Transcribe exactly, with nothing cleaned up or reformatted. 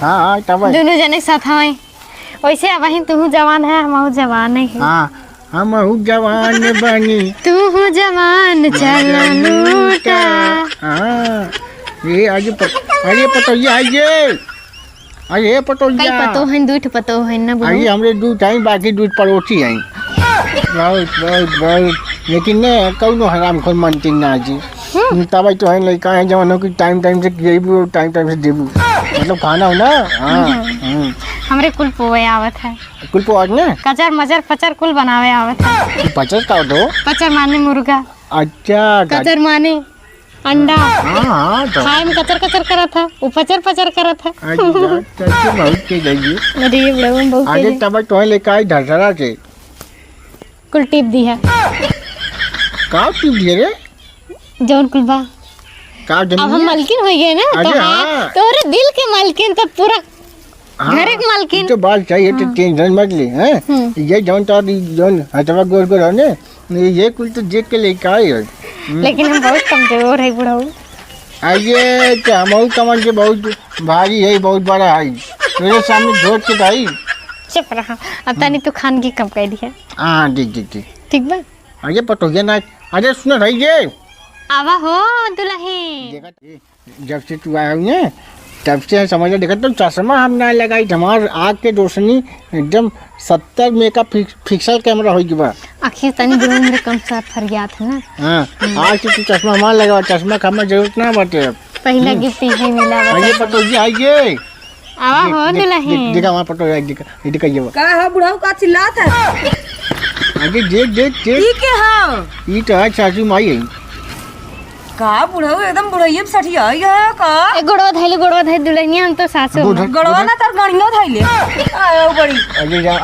हाँ, हाँ, तब है। दुनों जने साथ हवै। वैसे अबहिं तुहूँ जवान है, हमहूँ जवान है। हाँ, हमहूँ जवान बनी। तुहूँ जवान चल लूटा। हाँ, ये आज प-, अरे पतोहिया है ये। अरे कई पतोहिया। पतो हैं, दुइ ठो पतो हैं ना, बोलो। अरे हमरे दू टाइम, बाकी दू पड़ोसी हैं। बहुत, बहुत, बहुत। लेकिन ने, कौनो हरामखोर मनती ना जी। हम्म। तब तो है लड़का है, जवानों की टाइम, टाइम से खियाइबू, टाइम, टाइम से देबू। मतलब खाना हो ना? हाँ, हम्म। हम्म। हमरे कुल पोवे आवत है। कुल पोवे ने? कचर मचर पचर कुल बनावे आवत है। पचर का होतो? पचर माने मुर्गा। अच्छा, कचर माने अंडा। हाँ, हाँ, तो। खाए में कचर कचर करत है, वो पचर पचर करत है। अच्छा, अच्छा, बहुत तेज है जी। अरे, ये बुढ़ऊ बहुत आगे तेज है। तब तो है लेके आई ढसरा के। कुल टिप दी है। का टिप दिए रे? जौन कुल बा। का जमीन अब हम है? मलकिन होइ गए ना, तो अरे हाँ, हाँ। तोरे दिल के मलकिन तो पूरा हाँ, घरे के मलकिन। ई तो बात सही है, तो हाँ। टेंशन मत ले, हैं? हम्म। ये जौन तो अभी जौन हथवा गोर गोर है ने, ये, ये कुल तो देख के लेके आए हैं। हम्म। लेकिन हम बहुत कमजोर है बुढ़ऊ। आ ये तो हमहू कमन के बहुत भारी है, बहुत बड़ा है। मेरे सामने झोंक के भाई। चुप रहा, अब तनी तू खानगी कम कर दी है। हाँ, ठीक, ठीक, ठीक। ठीक बा? अरे पतोहिया ना, अरे सुन भाई ये। आवा हो दुल्हन। देखा, जब से तू आया हूँ ना, तब से समझ ला, देखा तो चश्मा हम ना लगाई, हमार आँख के रोशनी एकदम सत्तर मेगा पिक-, पिक्सल कैमरा होइ गई बा। आखिर तनी दूर में कम सा फरियात है ना। हाँ, आज से तू चश्मा हमार लगावा, चश्मा का हमार जरूरत ना बाटे अब। पहला हम्म। गिफ्ट यही मिला बा। अरे पतोहिया, आइए। आवा देख, हो देख, दुल्हन। देख, देखा हमार पतोहिया, देखा, ये देखा ये बा। का हो बुढ़ऊ, का चिल्लात है? अरे देख, देख, देख। ई के हो? ई तो है सासू माई है। का बुढ़ऊ एकदम बुढ़इये में सठियाई है का? ए, गोड़वा धइले, गोड़वा धइले दुल्हनिया, हम तो सासू गोड़-, हन। गोड़वा ना तर गणियो धइले। आयो बड़ी। अरे जा,